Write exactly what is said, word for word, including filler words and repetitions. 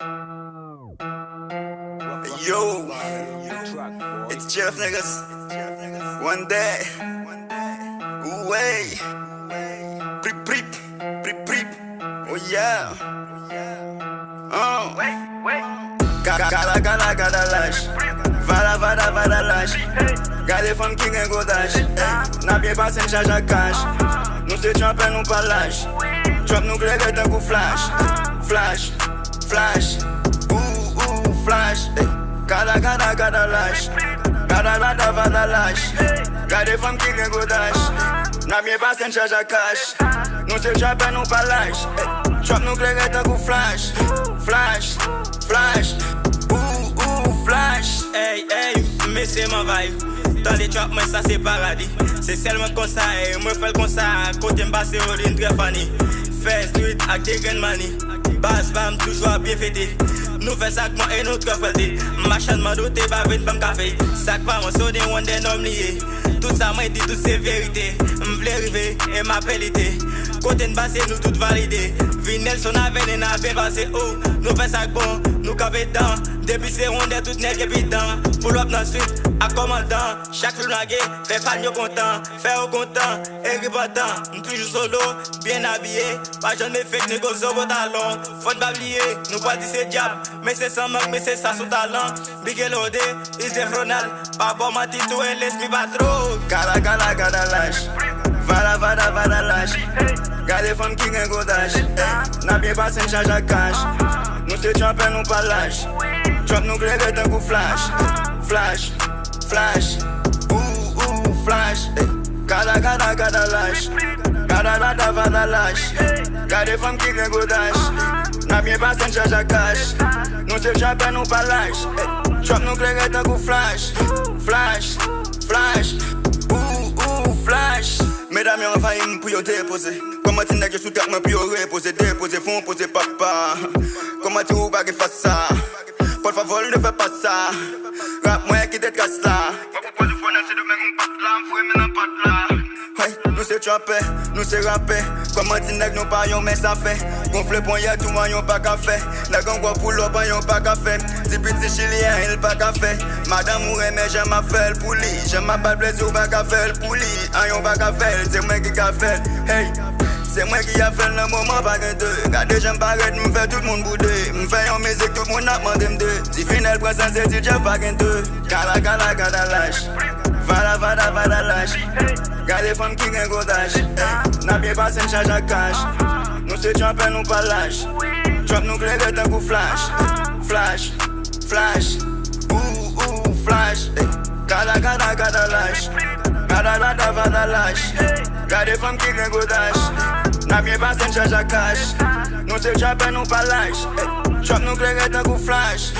Yo, it's Jeff niggas. One day, way, prip prip, prip prip. Oh yeah. Uh. Ka- ka- Kala kala kala laj. Vada vada vada laj. Gade fanm ki gen gwo daj. Ey, n ap byen pase n chaj ak kach. Nou se trappè nou pa laj. Trap nou klere tankou flash. Flash, flash. Ooh ooh flash. Ey, kala kala kala laj. Vada vada vada laj. Gade fanm ki gen gwo daj. N ap byen pase n chaj ak kach. Nou se trappè nou pa laj. Ey, trap nou klere tankou flash. Flash, flash. Ooh ooh flash. Ey ey, mesye m anvayi. Tande trap mwen sa se paradi. Se sèlman konsa e mwen fè l konsa. Kote m pase yo vin trè funny. Fè street ak de grenn mani. Baz pa m toujou ap byen fete. Nou fè sa kman e nou trè fèlte. Machann mandote pa vin ban m kafe. Sa k pa mwen se de wonn de nonm li ye. Tout sa mwen di tout se verite. M vle rive e m ape lite. Kote n pase nou tout valide. Vin Nelson avè n n ap byen pase oh. Nou fè sa k bon, nou kanpe dan. Depi se wonn de tout nèg epi dan. Pull up nan street ak kòmandan. Chak jou lage, fè fan yo kontan. Fè yo kontan, e ripantan. M toujou solo, byen abiye. Pa janm efek negosye pantalon. Fò n pa bliye, nou pati se dyab. Men se san mank, men se sa sou talan. Big L O D, is the fronal. Pa ba w manti tou e lespi pa tro. Kala kala kala laj. Vada vada vada laj. Gade fanm ki gen gwo daj. Ey, n ap byen pase n chaj ak kach. Nou se trappè nou pa laj. Trap nou klere tankou flash. Flash, flash. Ooh ooh flash. Ey, kala kala kala laj. Vada vada vada laj. Gade fanm ki gen gwo daj. N ap byen pase n chaj ak kach. Nou se trappè nou pa laj. Ey, trap nou klere tankou flash. Flash, flash. Ooh ooh flash. Medam yo anvayi m pou yo depoze. Kòman ti nèg yo sou trap mwen pou yo repoze, depoze, fon poze papa. Kòman ti ou pa gen fas sa. Por favor ne fè pa sa. Rap mwen kite tras la. Mwen pwopoze fò nan Sendomeng m pat la, m foure men nan pòt la. Hey, nou se trappè, nou se rapè. Kòman ti nèg nou pa yon mès a fè. Gonfle ponyèt ou an yon pa ka fè. Nèg an gwo pull up an yon pa ka fè. Ti piti chilyen an l pa ka fè. Madanm ou renmen jan m ap fè l pou li. Jan m ap ba l plezi ou pa ka fè l pou li. An yon pa ka fè l, se mwen ki ka fè l. Hey, se mwen ki ap fè l nan moman pa gen de. Gade jan m parèt, m fè tout moun boude. M fè yon mizik, tout moun ap mande m de. Ti Finèl pran san se ti Jeff pa gen de. Kala kala kala laj. Vada vada vada laj. Gade fanm ki gen gwo daj. Ey, n ap byen pase n chaj ak kach. Nou se trappè nou pa laj. Trap nou klere tankou flash. Flash, flash. Ooh ooh flash. Ey, kala kala kala laj. Vada vada vada laj. Gade fanm ki gen gwo daj. N ap byen pase n chaj ak kach. Nou se trappè nou pa laj. Ey, trap nou klere tankou flash.